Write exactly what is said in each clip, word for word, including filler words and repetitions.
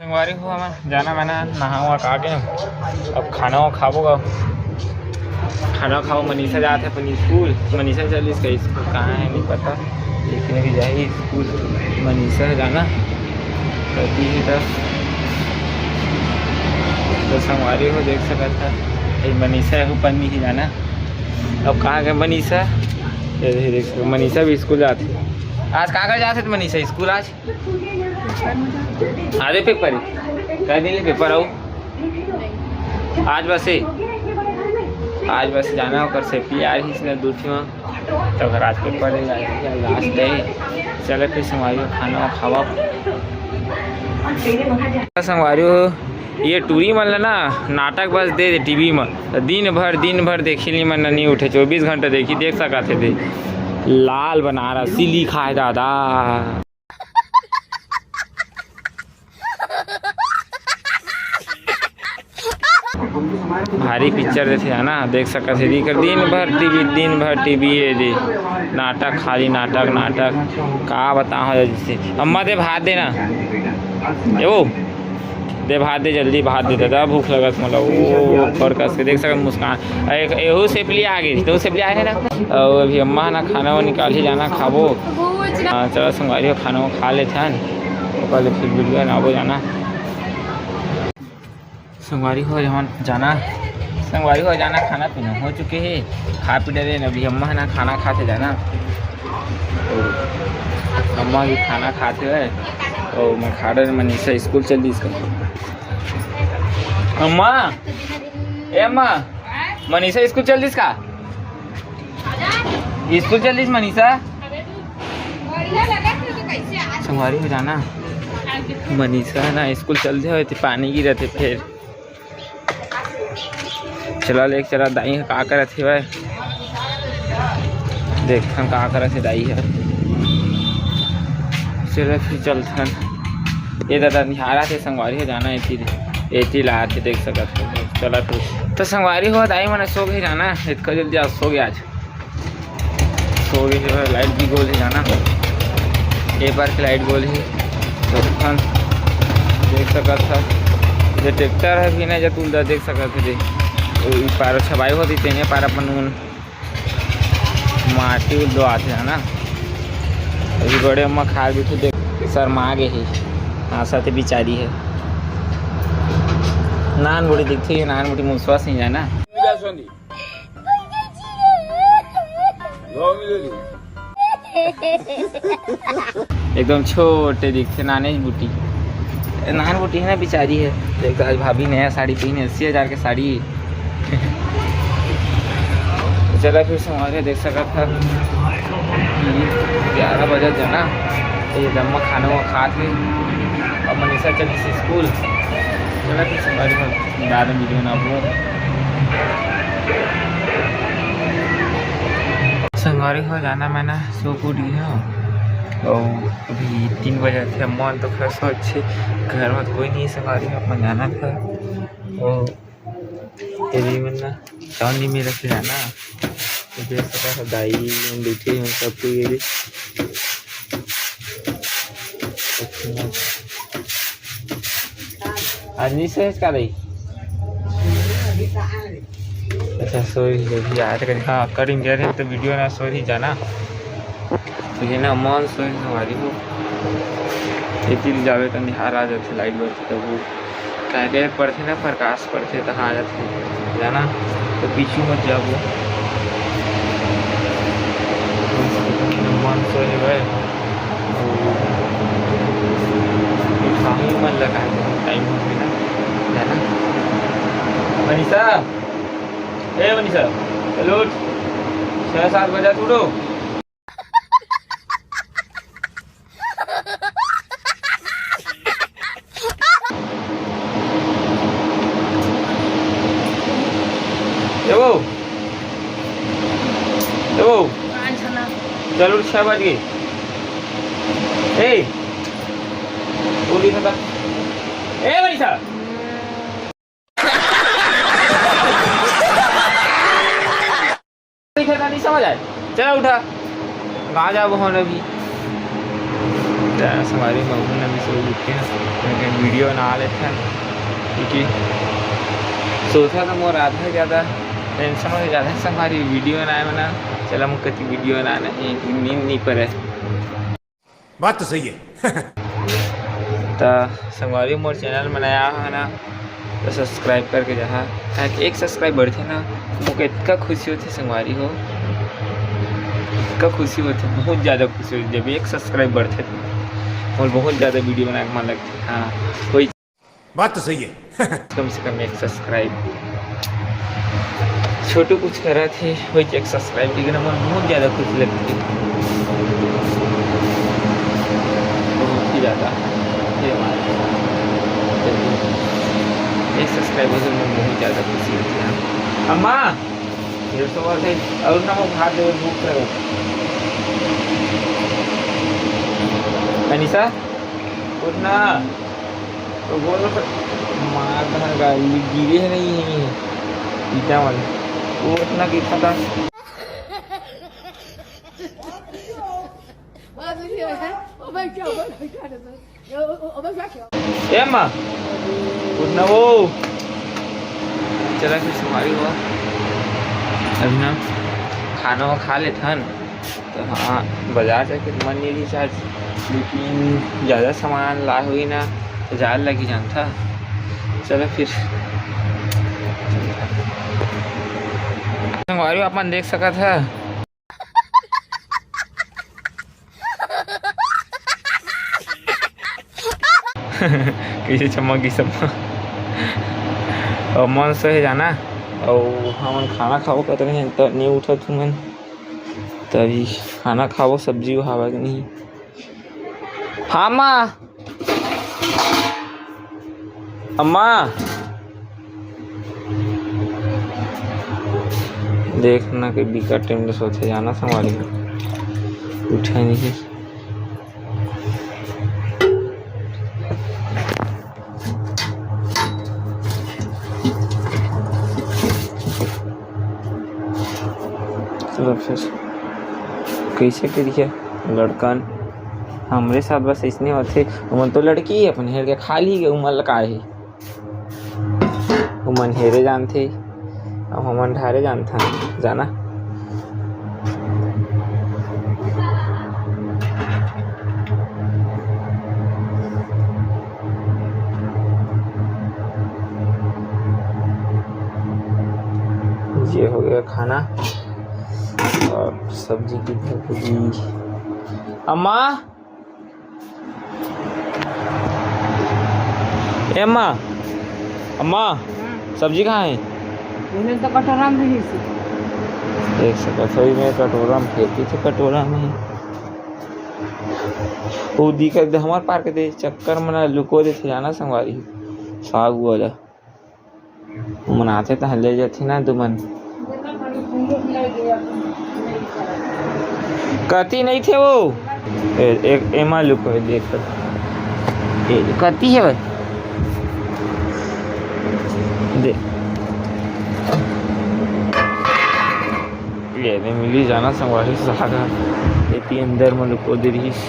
संगवारी हो, हमन जाना, मैं ना नहावा का के अब खाना वो खाबो गा। खाना खाओ, मनीषा जात हे अपन स्कूल। मनीषा चलिस का स्कूल, कहाँ है नहीं पता, लेकिन अभी जाही स्कूल। मनीषा जाना करती है तो, तो संगवारी हो देख सकत है, ये मनीषा है ऊपर में ही जाना। अब कहाँ गए मनीषा? ये देख, देख सकत, मनीषा भी स्कूल जाती है। आज कहाँ कर जाते थे मनीषा स्कूल आज? आधे पेपर है, कई दिन ले पेपर आऊ? आज बस ए, आज बस जाना ओकर सेपली आ रही इसने दू ठिमा, तो अगर आज पेपर है, आज लास्ट है। चलो फिर संगवारी हो, खाना खावा। संगवारी हो, ये टूरी मन ला ना नाटक बस दे दे टीवी में, तो दिन भर, दिन भर देखी ली मन नहीं उठे, चौबीस घंटा देखी, देख सकत हे दे। लाल बनारसी लिखा है दादा। भारी पिक्चर देथे है ना, देख सकत हे, एकर दिन भर टीवी, दिन भर टीवी, ये दे नाटक, खाली नाटक, नाटक, का बताओ जैसे। अम्मा दे भात देना, ए वो दे भात दे, जल्दी भात दे दादा, भूख लगत मोला। ओ, ऊपर कस के देख सकत मुस्कान, ए-, एहू सेपली आ गई, तो सेपली आए है ना। और अभी अम्मा ना खाना वो निकाल ही जाना, खाबो। हाँ, चलो संगवारी हो, खाना वो खा लेथन, ओकर ले फिर वीडियो बनाबो जाना। संगवारी हो जाना, संगवारी हो जाना, खाना पीना हो चुके हे, खा पी डरे। अभी अम्मा है ना खाना खाते जाना, तो अम्मा भी खाना खाते है। और मैं खा डरे, मनीषा स्कूल चल दी इसका। अम्मा, ए अम्मा, मनीषा स्कूल चल दी इसका? स्कूल चल दिस मनीषा। संगवारी हो जाना, मनीषा ना स्कूल चल दे होते, पानी गिरत हे फिर। चला ले चला, दाई ह का करत हे भाई, देखथन का करत हे दाई ह। चला फिर चलथन। ये दादा निहारा थे संगवारी हो जाना, एती एती ला आथे, देख सकत हो। चला फिर तो संगवारी हो, दाई मन सो गए जाना, इतना जल्दी आज सो गया आज। सो गए हे, लाइट भी गोल हे जाना, ए बार के लाइट गोल हे। तो अपन देख सकत था, ये ट्रैक्टर है भी नहीं जतुल दा, देख सकत थे। तो ई पार छबाई होती, तेने पार अपन उन माटी उल दो आते है ना। अभी बड़े अम्मा खा भी तो देख, शर्मा गए ही। हाँ, साथ बिचारी है, नान बूढ़ी दिखती है, नान बूढ़ी मुसवा से ही जाना। एकदम छोटे दिखथे, नाने बूटी, नान बूटी है ना बिचारी है। देख, आज भाभी नया साड़ी पहने, अस्सी हजार के साड़ी। चला फिर संगवारी देख सकत ह, ग्यारह बजे जाना, ये दम्मा खाना वो खात हे, अब मनीषा चली स्कूल। चला फिर संगवारी हो, बाद में वीडियो बनाबो। संगवारी हो जाना, मैं ना सो के उठी हूँ, और अभी तीन बजे थे, मन तो फ्रेश हो अच्छे, घर में कोई नहीं संगवारी हो, अपन जाना था। और ये भी मन ना चांदी में रख जाना, तो देख सकत हो दाई मन बैठे हैं सब कोई। ये आज नहीं सोच का दाई? अच्छा, सोई होही यार। हाँ, कटिंग कह रहे हैं तो वीडियो ना सोई जाना। तो ये ना मन सोई हमारी हो। ये चीज जावे तो निहार आ जाते, लाइट बरते तो वो काहे पड़थे ना, प्रकाश पड़थे तो हाँ जाथे जाना। तो पीछू मत जाबो। मन सोई भाई। उठाही मन लगा टाइम हो गया ना, है ना? मनीषा, ए मनीषा, चलो उठ, छः सात बजे उठो। ए वो, ए वो, चलो उठ, छः बज गए। ए, उठ, ए मनीषा। नहीं समझ आए, चला उठा, कहाँ जाबो हम अभी। संगवारी, महू न भी सो उठ के ना, मैं कहीं वीडियो बना लेथन, क्योंकि सोचा तो मोर आधा ज़्यादा टेंशन हो जाता है संगवारी, वीडियो बनाए में ना, चला मोर कति वीडियो बनाना है, नींद नहीं पड़े। बात तो सही है। त संगवारी, मोर चैनल में नया हो ना, तो सब्सक्राइब करके जाहा, ताकि एक सब्सक्राइब बढ़थे ना, मोके इतना खुशी होथे संगवारी हो, इतना खुशी होथे, बहुत ज़्यादा खुशी होथे। जब एक सब्सक्राइब बढ़थे तो मोर बहुत ज़्यादा वीडियो बनाए के मन लगथे। हाँ, वही। बात तो सही है। कम से कम एक सब्सक्राइब, छोटू कुछ करा थे, वही एक सब्सक्राइब के ना मोर बहुत ज़्यादा खुशी लगती है, बहुत ही ज़्यादा। ये हमारे एक सब्सक्राइबर से मोर बहुत ज़्यादा खुशी होती है। अम्मा, डेढ़ सौ बात है, और ना वो भात दे, भूख लगे। अनिशा, उठना। तो बोल, मार धान का गिरे है, नहीं है, ईटा वाले। वो उठना की खाता। ए माँ, उठना वो। चला फिर संगवारी हो, अभी ना खाना वो खा लेथन। तो हाँ, बाजार जाके तो मन नहीं रही आज, लेकिन ज़्यादा सामान ला हुई ना, तो जाए लगी जानता। चलो फिर संगवारी हो, अपन देख सकत है। कैसे चमक गई सब। और मन से है जाना, और हमन खाना खाबो कहते नहीं तो नहीं उठत हूँ मैं, तभी खाना खाबो, सब्जी हवा कि नहीं। हाँ माँ, अम्मा, देखना कि बिकट टाइम ले सोचे जाना संगवारी, उठे नहीं। चलो फिर, कैसे करिए लड़कन, हमरे साथ बस ऐसने होथे। ओमन तो लड़की अपन हेर के खा ली गए, उमन ल का हे। ओमन हेरे जानथे, अब हमन ढारे जानथन, जाना। ये हो गया खाना और सब्जी की भुर्जी। अम्मा, ए अम्मा, अम्मा, हम्म। सब्जी कहाँ है? उन्हें तो कटोरा में भी नहीं सी। देख सकत हो, मैं कटोरा में फेंकी थी, कटोरा में। वो दिखा दे, हमारे पार के दे, चक्कर में ना लुको दे थे जाना संगवारी, साग वाला। ओमन आथे तहाँ ले जाथे ना तुमन। कति नहीं थे वो? ए, एक एमा लुको है, देख। ए, कति है भाई? दे। ये दे मिली जाना संगवारी साग ह। एती अंदर म लुको दे रहिस।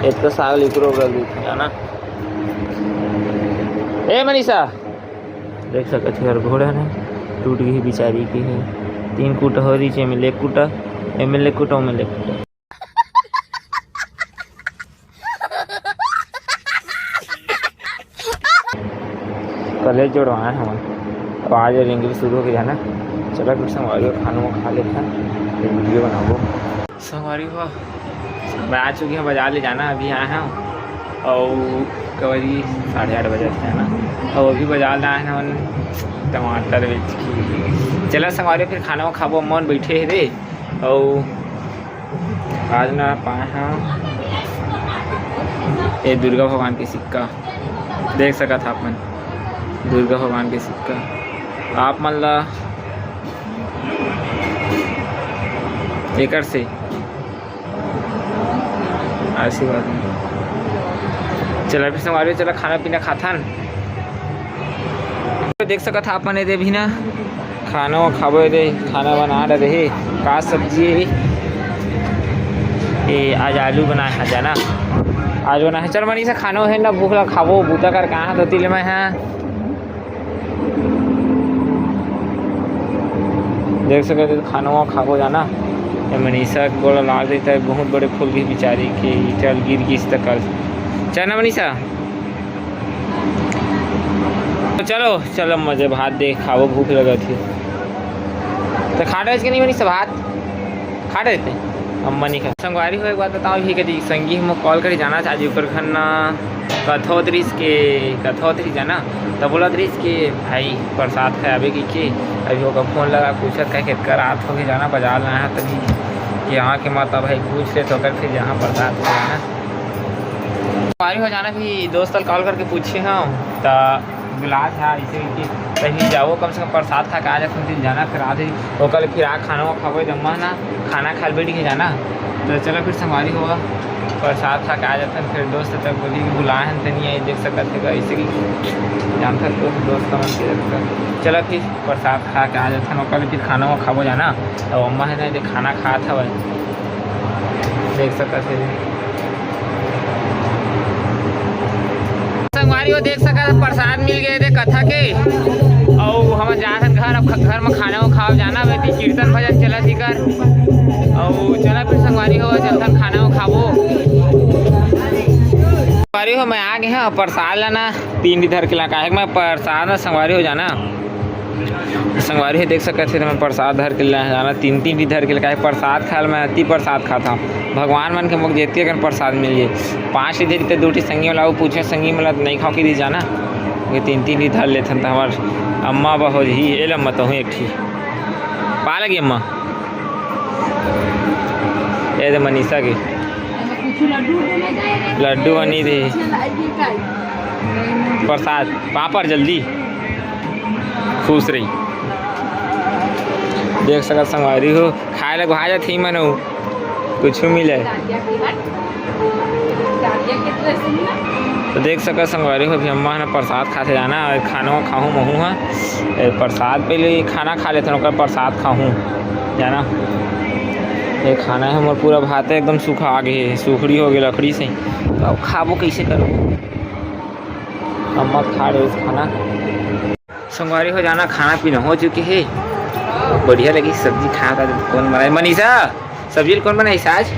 एक तो साग लिकरो गल दे जाना। ए मनीषा, देख सकत हो यार, घोड़ा ने टूट गई बेचारी की है। तीन कुटा हो रही, एमे ले कुटा, एमे ले कुटा, ओमे ले कुटा। कॉलेज जोड़वाए हमन। अब आज और इंग्लिश शुरू हो गया ना। चला फिर संगवारी हो, खाना वो खा लेथन, फिर वीडियो बनाबो। संगवारी हो, मैं आ चुकी हूँ बाजार ले जाना, अभी आए हैं और कवरी साढ़े आठ बजे थे ना, और अभी बाजार ले आए हैं हमन टमाटर बेच के। चला संगवारी हो, फिर खाना वो खाबो, मन बैठे है रे। और आज ना पाए हैं ये दुर्गा भगवान के सिक्का, देख सकत ह आप मन, दुर्गा भगवान के सिक्का। आप मन ला एकर से आशीर्वाद। चला फिर संगवारी, चला खाना पीना खाथन। देख सकत हा अपन एदे भी ना, खाना खाबो एदे, खाना बना डरे हे। का सब्जी हे? ए, आज आलू बनाए हा जाना, आज बनाए हा। चल मनीषा, खाना हे ना, भूख ला खाबो, बूता कर कहाँ धोती ले मैं हा। देख सकत हे, खाना खाबो जाना। ए मनीषा के गोला लाग देता है, बहुत बड़े फूल के बिचारी के, चल गिर गिस त कल। चल ना मनीषा। तो चलो, चलो मजे भात दे खाबो, भूख लगत हे। तो खा डरे के नहीं बनी सब भात? खा डरे ते? अम्मा नहीं खा। संगवारी हो, एक बात बताओ, ये कदी संगी हम कॉल करे जाना, आज ओकर घर ना कथौत रिस के, कथौत रिस जाना, तब बोलत रिस के भाई प्रसाद खाए आबे की के, अभी ओकर फोन लगा पूछत का खेत कर रात हो के जाना बाजार लाया तभी कि यहाँ के माता भाई पूछ ले तो ओकर फिर जहाँ प्रसाद खाए ना। संगवारी हो जाना भी दोस्त ल कॉल करके पूछे हव, त बुलात हे अइसे कि कहीं जाओ, कम से कम प्रसाद खा के आ जाथन, फिर जाना, फिर आधे ओकर ले फिर आ खाना खाबो, जम्मा ना खाना खाए ल बैठ के जाना। तो चलो फिर संगवारी हो, प्रसाद खा के आ जाथन, फिर दोस्त तक बोली कि बुलाए हन त नहीं आए, देख सकत हे अइसे कि जानथन दोस्त, दोस्त मन के जरूरत। चलो फिर प्रसाद खा के आ जाथन, ओकर ले फिर खाना खाबो जाना। अब अम्मा हे ना, एदे खाना खात हवय। देख सकत हे संगवारी हो, देख सकत हे प्रसाद मिल गए रे कथा के। अउ हम जात हन घर, अब घर में खाना वो खाओ जाना, बेटी कीर्तन भजन चलत ही कर। अउ चला फिर संगवारी हो, चलथन खाना वो खाबो। संगवारी हो, मैं आ गए हैं प्रसाद लाना, तीन ठी धर के ला, काहे कि मैं प्रसाद ना संगवारी हो जाना। संगवारी हो देख सकत हे, मैं प्रसाद धर के ले जाना, तीन तीन ठी धर के ले, काहे प्रसाद खाए ल मैं अति प्रसाद खाता हूँ। भगवान मन के मोक जेती अकन प्रसाद मिल जाए। पाँच ठी धर के दू ठी संगी वाला वो पूछे, संगी वाला नहीं खाओ कि दी जाना, ये तीन तीन ठी धर लेथन त हमार अम्मा बा हो जी, ए ले अम्मा तहूँ एक ठी पा लगी अम्मा। ए दे मनीषा के लड्डू बनी थे, प्रसाद पापड़ जल्दी। खुश रही। देख सकत संगवारी हो, खाए लग भाजत ही मनो कुछ मिले। तो देख सकत संगवारी हो, अभी अम्मा ह ना प्रसाद खाथे जाना, अउ खाना खाहूँ महूँ ह। ए, प्रसाद पहले खाना खा लेथन, ओकर प्रसाद खाहूँ जाना। ये खाना हे मोर पूरा भात एकदम सूखा आ गए, सूखड़ी हो गए लकड़ी से। तो अब खाबो कैसे करबो? अम्मा खा रहे खाना। संगवारी हो जाना, खाना पीना हो चुके हे। बढ़िया लगी सब्जी खाए का, कौन बनाए? मनीषा, सब्जी कौन बनाइस आज?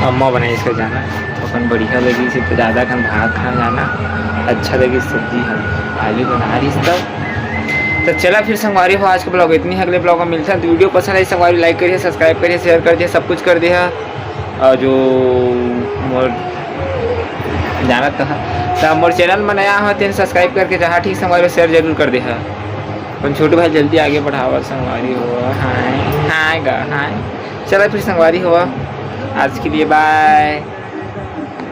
अम्मा बनाइस का जाना। अपन बढ़िया लगी से तो ज़्यादा कन भात खा जाना। अच्छा लगी सब्जी, हम आलू बना रही तब। तो चला फिर संगवारी हो, आज का ब्लॉग इतनी है। अगले ब्लॉग में मिलता है। तो वीडियो पसंद आई संगवारी, लाइक करिए, सब्सक्राइब करिए, शेयर कर दिए, सब कुछ कर दिया। और जो मोर जानत तो ह, त मोर चैनल में नया हो तेन सब्सक्राइब करके जहाँ ठीक संगवारी शेयर जरूर कर दे ह। अपन छोटू भाई जल्दी आगे बढ़ावा संगवारी हो। हाय हाय गा हाय। चला फिर संगवारी हो, आज के लिए बाय।